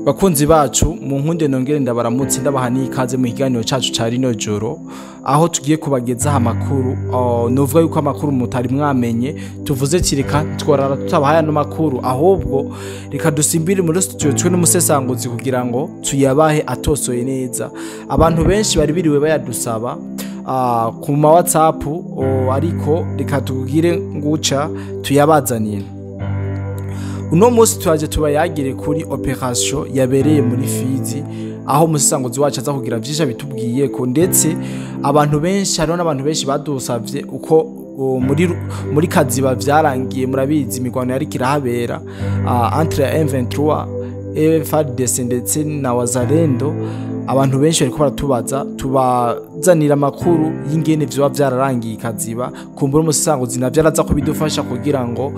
Bakunzi bacu, mu nkunde nongere ndabaramutse, ndabaha n'ikaze mu kiganiro cacu ca rino joro, aho tugiye kubagezaho amakuru. Novuga yuko amakuru mutari mwamenye, tuvuze kireka tworara tutabahaye ano makuru, ahubwo reka dusimbire muri studio twe n'umusesanguzi kugira ngo tuyabahe atosoye neza. Abantu benshi bari biriwe bayadusaba ku ma WhatsApp, ariko reka tugire nguca tuyabazanire. Uno munsi turaje tubayagire kuri operation yabereye muri Fizi, aho umusesanguzi wacu aza kugira vyinshi bitubwiye ko, ndetse abantu benshi, hariho n'abantu benshi badusavye uko muri Kaziba vyarangiye. Murabizi imigwano yari kirahabera entre M23, FARDC ndetse na Wazalendo. Abantu benshi bariko baratubaza tubazanira amakuru y'ingene vyoba vyararangiye Kaziba. Kumbura umusesanguzi navyo araza kubidufasha kugira ngo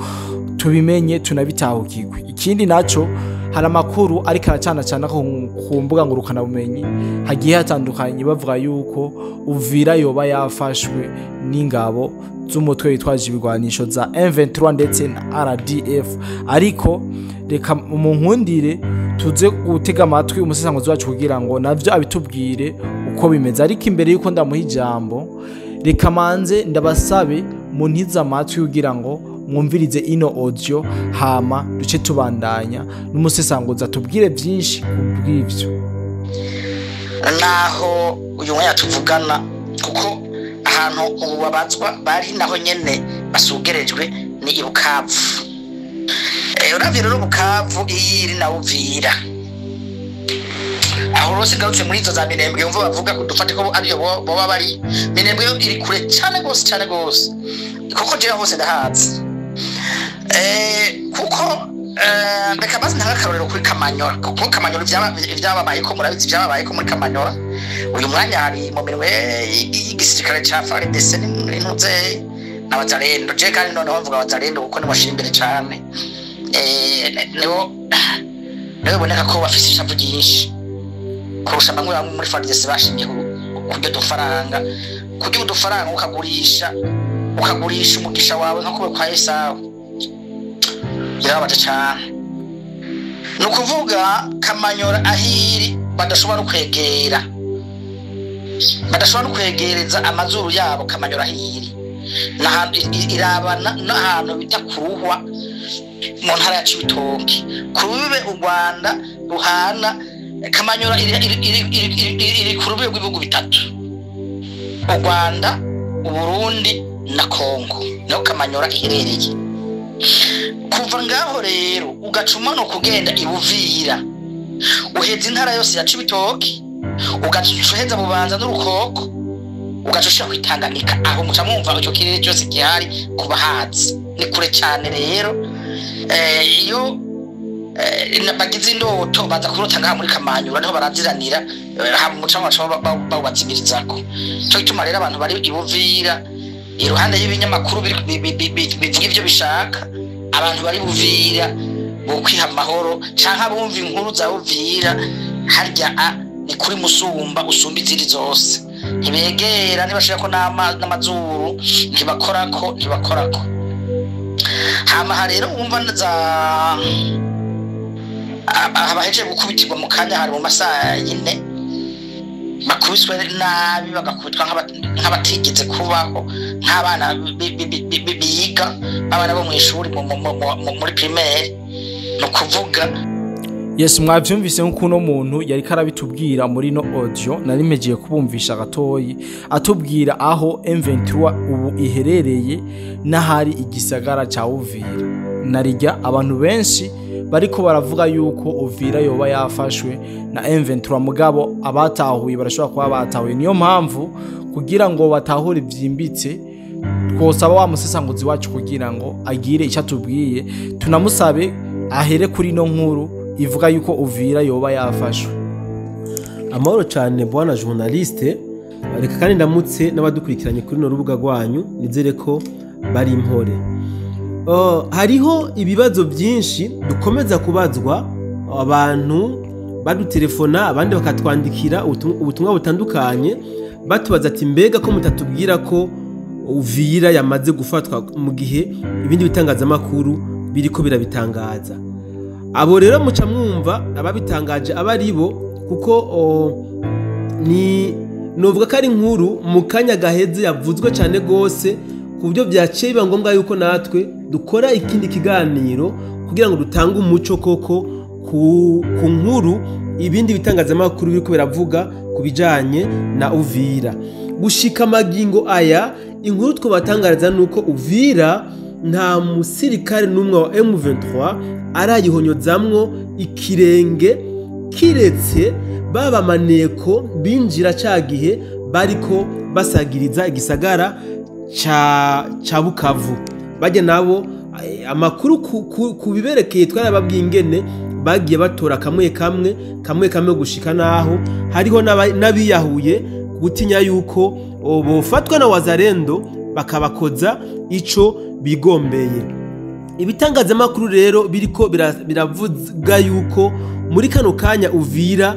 tubimenye tunabitahukirwe. Ikindi naco, hari amakuru ariko aracana cana ku mbuga ngurukana bumenyi hagiye hatandukanye, bavuga yuko Uvira yoba yafashwe n'ingabo z'umutwe witwaje ibigwanisho za M23 ndetse na RDF. Ariko reka mu nkundire tuze gutega amatwi umusesanguzi wacu kugira ngo navyo abitubwire uko bimeze. Ariko imbere yuko ndamuha ijambo, reka manze ndabasabe muntize amatwi kugira ngo mwumvirize ino audio, hama duce tubandanya n'umusesanguzi atubwire byinshi kubw'ivyo. Naho uyu mwanya tuvugana, kuko ahantu ubu babazwa bari naho nyene basugerejwe ni i Bukavu. Uravye rero Bukavu iyi iri na Uvira, aho rwose ngarutse muri izo za Minembwe, yumva bavuga ko dufate ko ariyo boba bari. Minembwe yo iri kure cane gose, cane gose, kuko jewe hose ndahazi. Kuko reka maze ntange akarorero kuri Kamanyora, kuko Kamanyora ibyababaye ko murabizi, ibyababaye ko muri Kamanyora uyu mwanya hari mu minwe y'igisirikare ca FARDC n'intuze n'Abazalendo. Je kandi noneho mvuga Abazalendo kuko nibo bashira imbere cane, nibo biboneka ko bafise ishavu ryinshi kurusha bamwe bamwe muri FARDC bashimye kurya udufaranga, kurya udufaranga ukagurisha umugisha wawe nko kuba kwa Esawu. Birababaje cane. Ni ukuvuga Kamanyora ahiri badashobora no kwegera, badashobora no kwegereza amazuru yabo. Kamanyora ahiri n'ahantu irabana n'ahantu bita Kuruhwa mu ntara ya Cibitoke, ku rubibe u Rwanda ruhana. Kamanyora iri ku rubibe rw'ibihugu bitatu: u Rwanda, Uburundi na Kongo. Niho Kamanyora iherereye. Kuva ngaho rero ugaca umanuka ugenda i Buvira, uheza intara yose ya Cibitoke, ugaca uheza Bubanza n'Urukoko, ugaca ushira kw'itanganika. Aho muca mwumva ico kirere cyose gihari kuba hazi ni kure cyane. Rero iyo bagize indoto baza kurota ngaha muri Kamanyura, niho baraziranira, muca baca bawubazimirizako. Ico gituma rero abantu bari i Buvira, iruhande y'ibinyamakuru bivuga ivyo bishaka, abantu bari Buvira bokwiha amahoro, canke abumva inkuru za Uvira harya ni kuri musumba usumba izindi zose. Ntibegera, ntibashirako n'amazuru, ntibakorako, ntibakorako. Hama aha rero wumva za abahejeje gukubitirwa mu kanya, hari mu masaha 4, bakubiswe nabi, bagakubitwa nk'abatigeze kubaho, nk'abana biga, abana bo mw'ishuri muri primaire, ni ukuvuga. Yes, mwavyumvise nkuko uno muntu yariko arabitubwira muri no audio nari mpejeje kubumvisha gatoyi, atubwira aho M23 ubu iherereye n'ahari igisagara ca Uvira. Narirya abantu benshi bariko baravuga yuko Uvira yoba yafashwe na M23, mugabo abatahuye barashobora kuba batahuye. Niyo mpamvu kugira ngo batahure vyimbitse, twosaba wa musesanguzi wacu kugira ngo agire icyo atubwiye. Tunamusabe ahere kuri ino nkuru ivuga yuko Uvira yoba yafashwe. Amahoro cyane bwana journaliste. Reka kandi ndamutse n'abadukurikiranye kuri runo rubuga rwanyu, nizere ko bari impore. Hariho ibibazo byinshi dukomeza kubazwa, abantu badutelefona, abandi bakatwandikira ubutumwa butandukanye, batubaza ati: "Mbega ko mutatubwira ko Uvira yamaze gufatwa mu gihe ibindi bitangazamakuru biriko birabitangaza?" Abo rero muca mwumva ababitangaje aba ari bo, kuko ni novuga ko ari inkuru mu kanya gaheze yavuzwe cyane gose, ku buryo byaciye biba ngombwa yuko natwe dukora ikindi kiganiro kugira ngo dutange umuco koko ku nkuru ibindi bitangazamakuru biriko biravuga ku bijanye na Uvira. Gushika amagingo aya, inkuru twobatangariza nuko Uvira nta musirikare n'umwe wa M23 arayihonyozamwo ikirenge, kiretse baba maneko binjira ca gihe bariko basagiriza igisagara ca Bukavu. Bajya nabo amakuru ku biberekeye twarababwiye ingene bagiye batora kamwe kamwe kamwe kamwe gushika naho hariho n'abiyahuye gutinya yuko bofatwa na Wazalendo bakabakoza ico bigombeye. Ibitangazamakuru rero biriko biravuga yuko muri kano kanya Uvira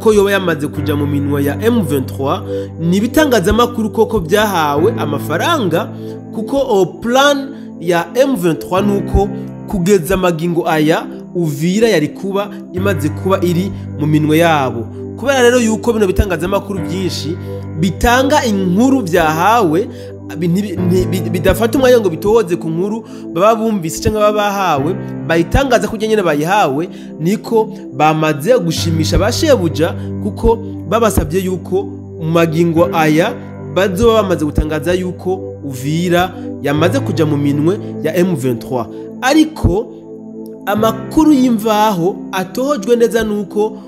ko yoba yamaze kuja mu minwa ya M23 ni ibitangazamakuru koko byahawe amafaranga, kuko plan ya M23 nuko kugeza magingo aya Uvira yari kuba imaze kuba iri mu minwe yabo. Kubera rero yuko bino bitangazamakuru byinshi bitanga inkuru byahawe bidafata umwanya ngo bitohoze ku nkuru baba bumvise cyangwa baba bahawe, bayitangaza kujya nyine bayihawe, niko bamaze gushimisha bashebuja, kuko babasabye yuko mu magingo aya bazoba bamaze gutangaza yuko Uvira yamaze kuja mu minwe ya M23. Ariko amakuru y'imvaho atohojwe neza nuko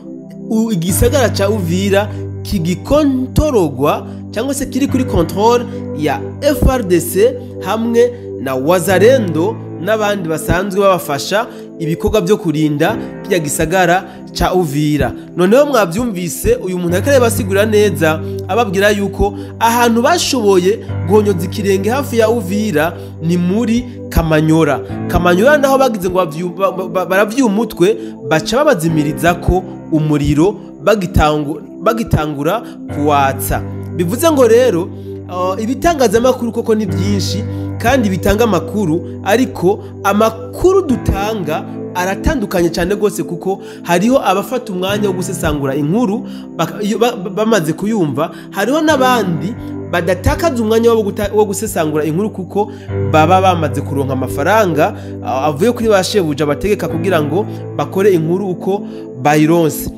igisagara ca Uvira kigikontorogwa cyangwa se kiri kuri control ya FRDC hamwe na Wazalendo n'abandi basanzwe babafasha ibikorwa byo kurinda kirya gisagara ca Uvira. Noneho mwavyumvise uyu muntu akare basigura neza ababwira yuko ahantu bashoboye guhonyoza ikirenge hafi ya Uvira ni muri Kamanyora. Kamanyora naho bagize ngo baravyuye umutwe, baca babazimiriza ko umuriro bagitangura kuwatsa. Bivuze ngo rero ibitangazamakuru koko ni byinshi kandi bitanga amakuru, ariko amakuru dutanga aratandukanye cyane gose, kuko hariho abafata umwanya wo gusesangura inkuru bamaze kuyumva, hariho n'abandi badatakaza umwanya wo gusesangura inkuru kuko baba bamaze kuronka amafaranga avuye kuri ba shebuja bategeka kugira ngo bakore inkuru uko bayironse.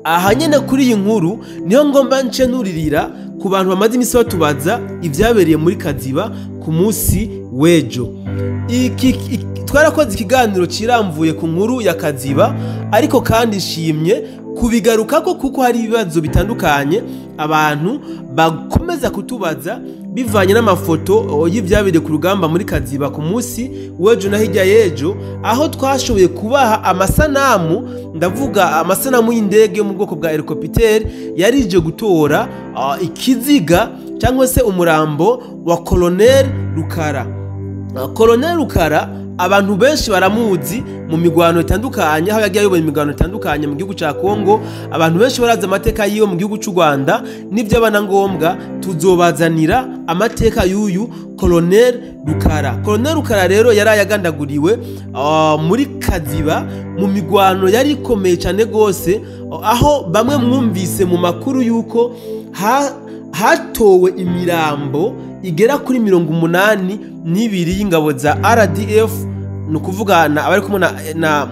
Aha nyene kuri iyi nkuru niho ngomba nce nuririra ku bantu bamaze imisi batubaza ibyabereye muri Kaziba ku munsi w'ejo. Twarakoze ikiganiro kiramvuye ku nkuru ya Kaziba, ariko kandi nshimye kubigarukako kuko hari ibibazo bitandukanye abantu bakomeza kutubaza bivanye n'amafoto y'ibyabereye ku rugamba muri Kaziba ku munsi w'ejo na hirya y'ejo, aho twashoboye kubaha amasanamu, ndavuga amasanamu y'indege yo mu bwoko bwa helicopter yarije gutora ikiziga cyangwa se umurambo wa Colonel Rukara. Colonel Rukara abantu benshi baramuzi mu migwano itandukanye, aho yagiye ayoboye imigwano itandukanye mu gihugu ca Kongo. Abantu benshi barazi amateka yiwe mu gihugu c'u Rwanda, n'ivyaba ngombwa tuzobazanira amateka y'uyu Colonel Rukara. Colonel Rukara rero yarayagandaguriwe muri Kaziba mu migwano yari ikomeye cyane gose, aho bamwe mwumvise mu makuru yuko hatowe imirambo igera kuri 82 y'ingabo za RDF, nukuvuga na abari kumwe na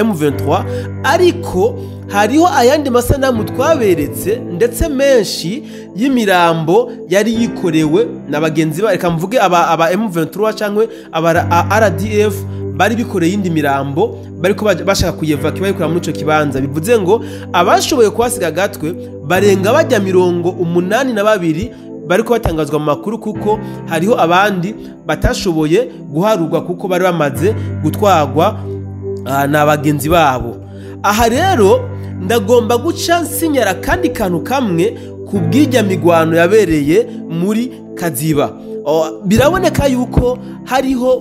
M23. Ariko hariho ayandi masanamu twaberetse ndetse menshi y'imirambo yari yikorewe na bagenzi ba, reka mvuge aba M23 cyangwa aba RDF bari bikoreye indi mirambo bariko bashaka kuyeva kibayikura muri ico kibanza. Bivuze ngo abashoboye kuhasiga gatwe barenga bajya 82 bariko batangazwa mu makuru, kuko hariho abandi batashoboye guharurwa kuko bari bamaze gutwagwa na bagenzi babo. Aha rero ndagomba guca nsinyara kandi kantu kamwe ku bw'ijya migwano yabereye muri Kaziba. Biraboneka yuko hariho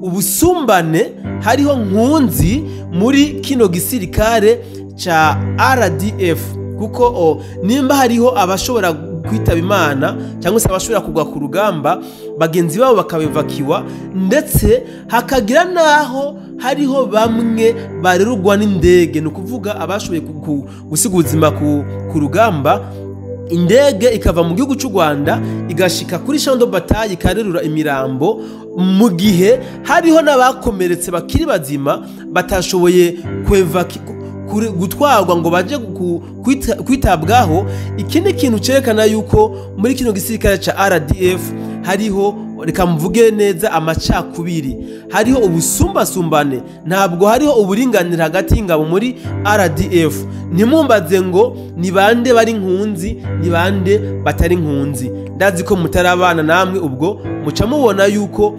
ubusumbane, hariho nkunzi muri kino gisirikare ca RDF, kuko nimba hariho abashobora kwitaba Imana cyangwa se abashobora kugwa ku rugamba, bagenzi babo bakabevakiwa, ndetse hakagira naho hariho bamwe barerurwa n'indege. Ni ukuvuga abashoboye gusiga ubuzima ku rugamba, indege ikava mu gihugu cy'u Rwanda igashika kuri champ de bataille ikarerura imirambo, mu gihe hariho n'abakomeretse bakiri bazima batashoboye gutwarwa ngo baje kwitabwaho. Iki ni ikintu cyerekana yuko muri kino gisirikare ca RDF hariho, reka mvuge neza, amacakubiri, hariho ubusumbasumbane, ntabwo hariho uburinganire hagati y'ingabo muri RDF. Ntimumbaze ngo ni bande bari nkunzi, ni bande batari nkunzi, ndazi ko mutarabana namwe, ubwo muca mubona yuko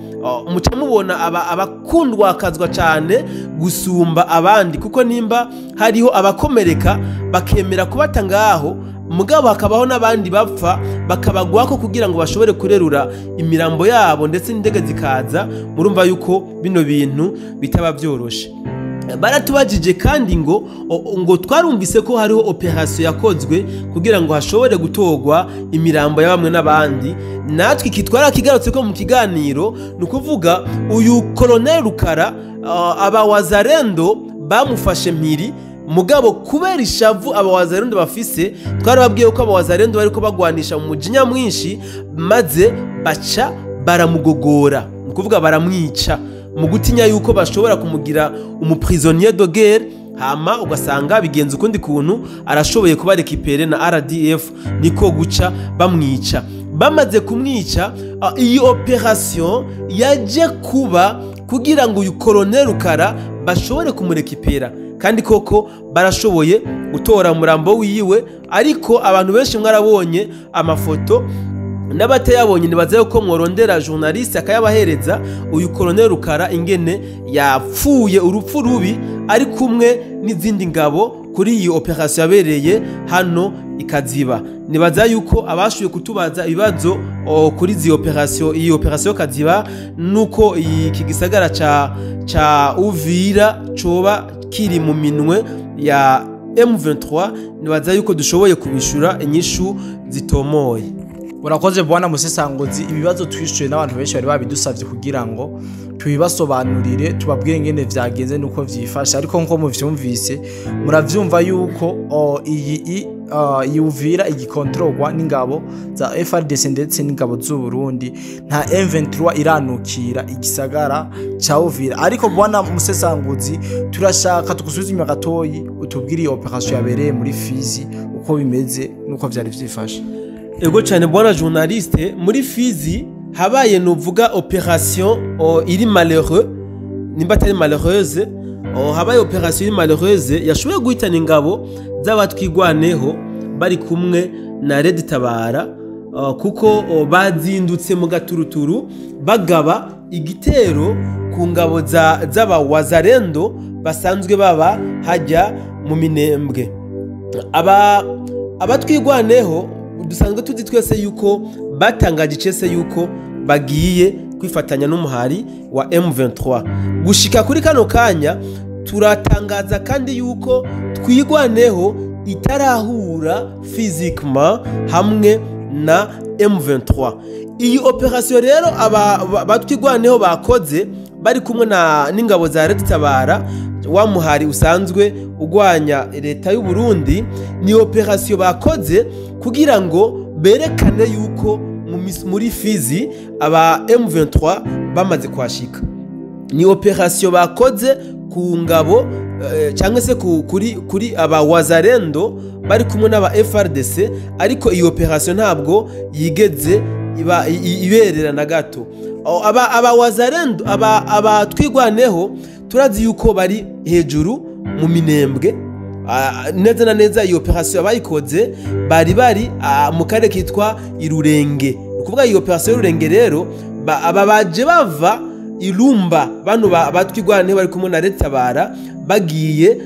muca mubona abakundwakazwa cyane gusumba abandi, kuko nimba hariho abakomereka bakemera kubata ngaho, mugabo hakabaho n'abandi bapfa bakabagwako kugira ngo bashobore kurerura imirambo yabo, ndetse n'indege zikaza, murumva yuko bino bintu bitaba byoroshe. Baratubajije kandi ngo twarumvise ko hariho opération yakozwe kugira ngo hashobore gutorwa imirambo ya bamwe n'abandi. Natwe iki twarakigarutse ko mu kiganiro. Ni ukuvuga uyu Colonel Rukara, aba Wazalendo bamufashe mpiri, mugabo kubera ishavu aba Wazalendo bafise, twarababwiye ko aba Wazalendo bariko bagwanisha mu mujinya mwinshi, maze baca baramugogora, ni ukuvuga baramwica mu gutinya yuko bashobora kumugira umu prisonnier de guerre, hama ugasanga bigenza ukundi kuntu arashoboye kuba récupéré na RDF, niko guca bamwica. Bamaze kumwica, iyi opération yaje kuba kugira ngo uyu Colonel Rukara bashobore kumurekipera, kandi koko barashoboye gutora umurambo wiwe. Ariko abantu benshi mwarabonye amafoto, n'abatayabonye nibaza yuko mworondera journaliste akayabahereza, uyu Colonel Rukara ingene yapfuye urupfu rubi ari kumwe n'izindi ngabo kuri iyi opération yabereye hano ikaziba. Nibaza yuko abashoboye kutubaza ibibazo kuri izi opération, iyi opération Kaziba, nuko iki gisagara ca Uvira coba kiri mu minwe ya M23, nibaza yuko dushoboye kubishura inyishu zitomoye. Urakoze bwana Musesangozi. Ibibazo twishuye n'abantu benshi bari babidusavye kugira ngo tubibasobanurire, tubabwire ingene vyagenze nuko vyifashe. Ariko nko muvyumvise, muravyumva yuko iyi Uvira igikontororwa n'ingabo za FARDC ndetse n'ingabo z'u Burundi, nta M23 iranukira igisagara ca Uvira. Ariko bwana Musesanguzi, turashaka tugusubize inyuma gatoyi, utubwire iyo opération yabereye muri Fizi uko bimeze nuko vyari vyifashe. Ego cyane bwana journaliste, muri Fizi habaye nuvuga opération iri malheureux, nimba atari malheureuse, habaye opération iri malheureuse yashoboye guhitana ingabo z'abatwigwaneho bari kumwe na Red Tabara, kuko bazindutse mu gaturuturu bagaba igitero ku ngabo z'aba Wazalendo basanzwe baba hajya mu Minembwe. Aba abatwigwaneho dusanzwe tuzi twese yuko batangaje icese yuko bagiye kwifatanya n'umuhari wa M23. Gushika kuri kano kanya turatangaza kandi yuko Twigwaneho itarahura physiquement hamwe na M23. Iyi opération rero aba batwigwaneho bakoze bari kumwe na n'ingabo za Red Tabara, wa muhari usanzwe ugwanya leta y'u Burundi, ni opération bakoze kugira ngo berekane yuko muri Fizi aba M23 bamaze kuhashika. Ni opération bakoze ku ngabo cyangwa se kuri aba Wazalendo bari kumwe n'aba FARDC, ariko iyi opération ntabwo yigeze iba iberera na gato. Aba Wazalendo, aba Twigwaneho, turazi yuko bari hejuru mu Minembwe. Neza na neza iyi opération bayikoze bari mu karere kitwa Irurenge. Ni ukuvuga iyi opération y'Irurenge rero, aba baje bava Irumba, bano batwigwaneho bari kumwe na Red Tabara bagiye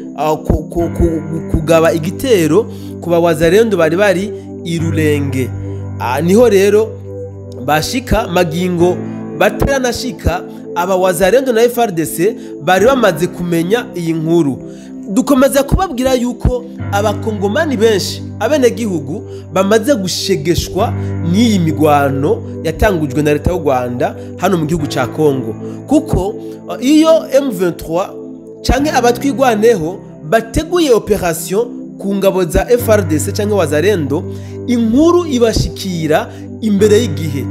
kugaba igitero ku ba Wazalendo bari Irurenge. Niho rero bashika magingo bataranashika, aba Wazalendo na FARDC bari bamaze kumenya iyi nkuru. Dukomeza kubabwira yuko abakongomani benshi Abenegihugu bamaze gushegeshwa n'iyi migwano yatangujwe na leta y'u Rwanda hano mu gihugu ca Kongo, kuko iyo M23 canke abatwigwaneho bateguye operation ku ngabo za FRDC canke Wazalendo, inkuru ibashikira imbere y'igihe.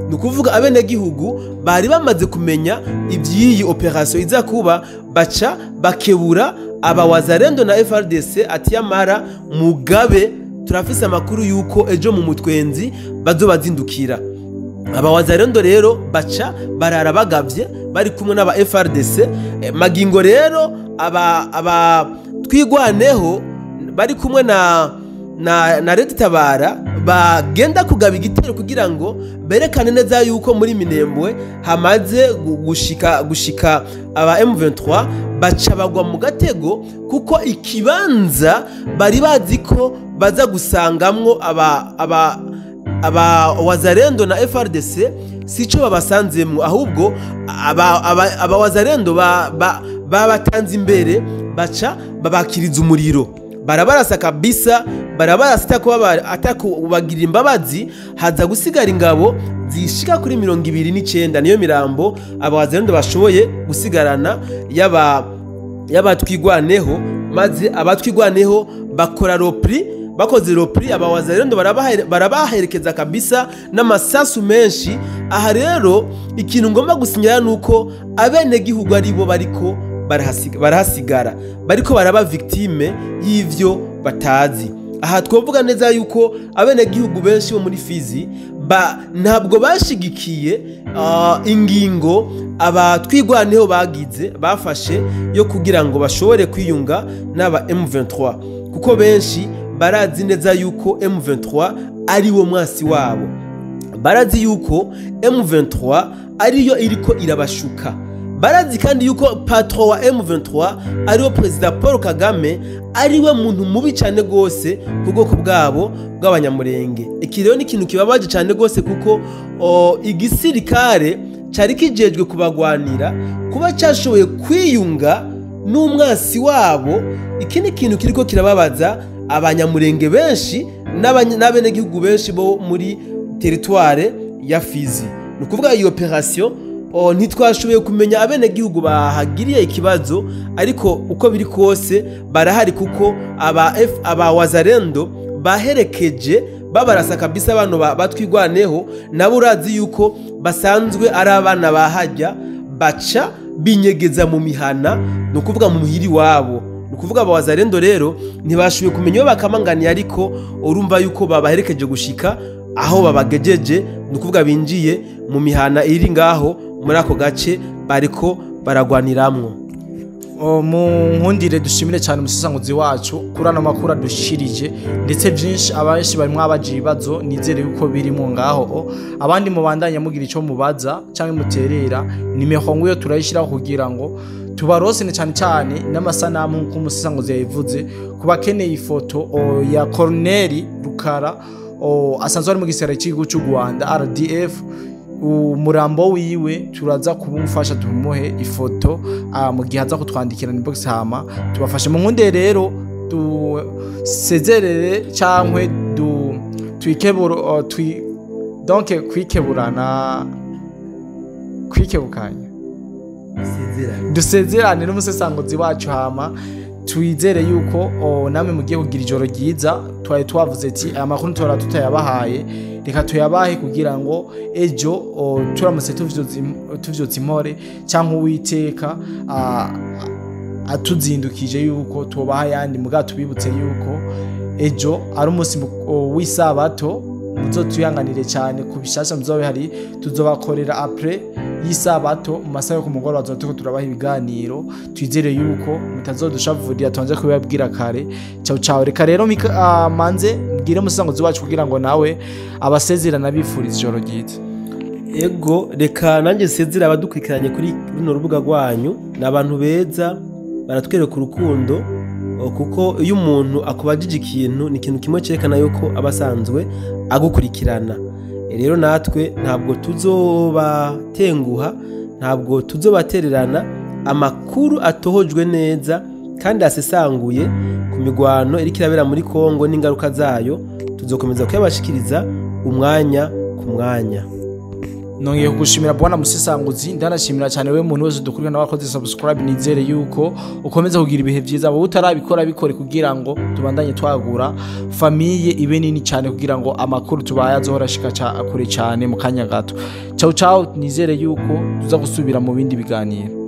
Ni ukuvuga abenegihugu bari bamaze kumenya iby'iyi operation iza kuba, baca bakebura aba Wazalendo na FRDC ati yamara mugabe, turafise amakuru yuko ejo mu mutwenzi bazobazindukira. Aba Wazalendo rero baca barara bagavye bari kumwe n'aba FRDC. Magingo rero aba twigwaneho bari kumwe na Red Tabara bagenda kugaba igitero kugira ngo berekane neza yuko muri Minembwe hamaze gushika aba M23, baca bagwa mu gatego, kuko ikibanza bari bazi ko baza gusangamwo aba Wazalendo na FRDC sico babasanzemwo, ahubwo aba Wazalendo babatanze imbere, baca babakiriza umuriro, barabarasa kabisa, barabarasa atakubagirira imbabazi. Haza gusigara ingabo zishika kuri 29, niyo mirambo aba Wazalendo bashoboye gusigarana y'abatwigwaneho. Maze abatwigwaneho bakora repli, bakoze repli aba Wazalendo barabaherekeza kabisa n'amasasu menshi. Aha rero ikintu ngomba gusinyara nuko abenegihugu aribo bariko barahasigara, bariko baraba victime y'ivyo batazi. Aha twovuga neza yuko abenegihugu benshi bo muri Fizi ntabwo bashigikiye ingingo abatwigwaneho bagize bafashe yo kugira ngo bashobore kwiyunga n'aba M23, kuko benshi barazi neza yuko M23 ari wo mwasi wabo, barazi yuko M23 ariyo iriko irabashuka, barazi kandi yuko patron wa M23 ariwo President Paul Kagame ariwe muntu mubi cyane gose ku bwoko bwabo bw'abanyamurenge. Iki rero ni ikintu kibabaje cyane gose, kuko igisirikare cari kijejwe kubagwanira kuba cyashoboye kwiyunga n'umwasi wabo. Iki ni ikintu kiriko kirababaza abanyamurenge benshi n'abenegihugu benshi bo muri territoire ya Fizi. Ni ukuvuga iyi operation ntitwashoboye kumenya abenegihugu bahagiriye ikibazo, ariko uko biri kose barahari, kuko aba Wazalendo baherekeje babarasa kabisa bano batwigwaneho, nabo urazi yuko basanzwe ari abana bahajya, baca binyegeza mu mihana, ni ukuvuga mu muhiri wabo. Ni ukuvuga aba Wazalendo rero ntibashoboye kumenya iyo bakamanganiye, ariko urumva yuko babaherekeje gushika aho babagejeje, ni ukuvuga binjiye mu mihana iri ngaho muri ako gace bariko baragwaniramwo. Mu nkundire dushimire cyane umusisanguzi wacu kuri ano makuru adushirije, ndetse byinshi abenshi barimo abaje ibibazo, nizere yuko birimo ngaho. Abandi mubandanya mugira ico mubaza cyangwa muterera, nimero nguyo turayishiraho kugira ngo tubarose cyane cyane n'amasanamu nk'uko umusisanguzi yabivuze, kubakeneye ifoto ya Colonel Rukara asanzwe ari mu gisirikare cy'igihugu cy'u Rwanda RDF, umurambo wiwe turaza kubumufasha tumuhe ifoto mu gihe aza kutwandikira ni box, hama tubafashe. Mu nkunde rero dusezerere cyangwa twikeburo donc kwikeburana kwikebukanya dusezerane n'umusesanguzi wacu, hama twizere yuko namwe mugiye kugira ijoro ryiza. Twari twavuze ati aya makuru tora tutayabahaye, reka tuyabahe kugira ngo ejo turamutse tuvyotse impore cyangwa Uwiteka atuzindukije yuko tubaha yandi, muga tubibutse yuko ejo ari umunsi w'isabato, muzotuyanganire cyane ku bishasha muzobe hari tuzobakorera après y'isabato mu masaha yo ku mugoroba, tuzoba turabaha ibiganiro. Twizere yuko mutazodushavurira, tubanze kubibabwira kare. Ciao ciao. Reka rero manze mbwire umusanguzi wacu kugira ngo nawe abasezerana bifuriza ijoro ryiza. Ego, reka nanjye nsezere abadukurikiranye kuri runo rubuga rwanyu, ni abantu beza baratwereka urukundo, kuko iyo umuntu akubajije ikintu ni ikintu kimwe cyerekana yuko aba asanzwe agukurikirana. Rero natwe ntabwo tuzobatenguha, ntabwo tuzobatererana, amakuru atohojwe neza kandi asesanguye ku migwano iriko irabera muri Kongo n'ingaruka zayo. Tuzokomeza kuyabashikiriza umwanya ku mwanya. Nongeye kugushimira, bwana musesanguzi. Ndanashimira cyane we muntu wese dukurikirana wakoze subscribe. Nizere yuko ukomeza kugira ibihe byiza. Wowe utarabikora, bikore kugira ngo tubandanye twagura famille ibe nini cyane, kugira ngo amakuru tubaye azohora ashika kure cyane mu kanya gato. Ciao ciao, nizere yuko tuza gusubira mu bindi biganiro.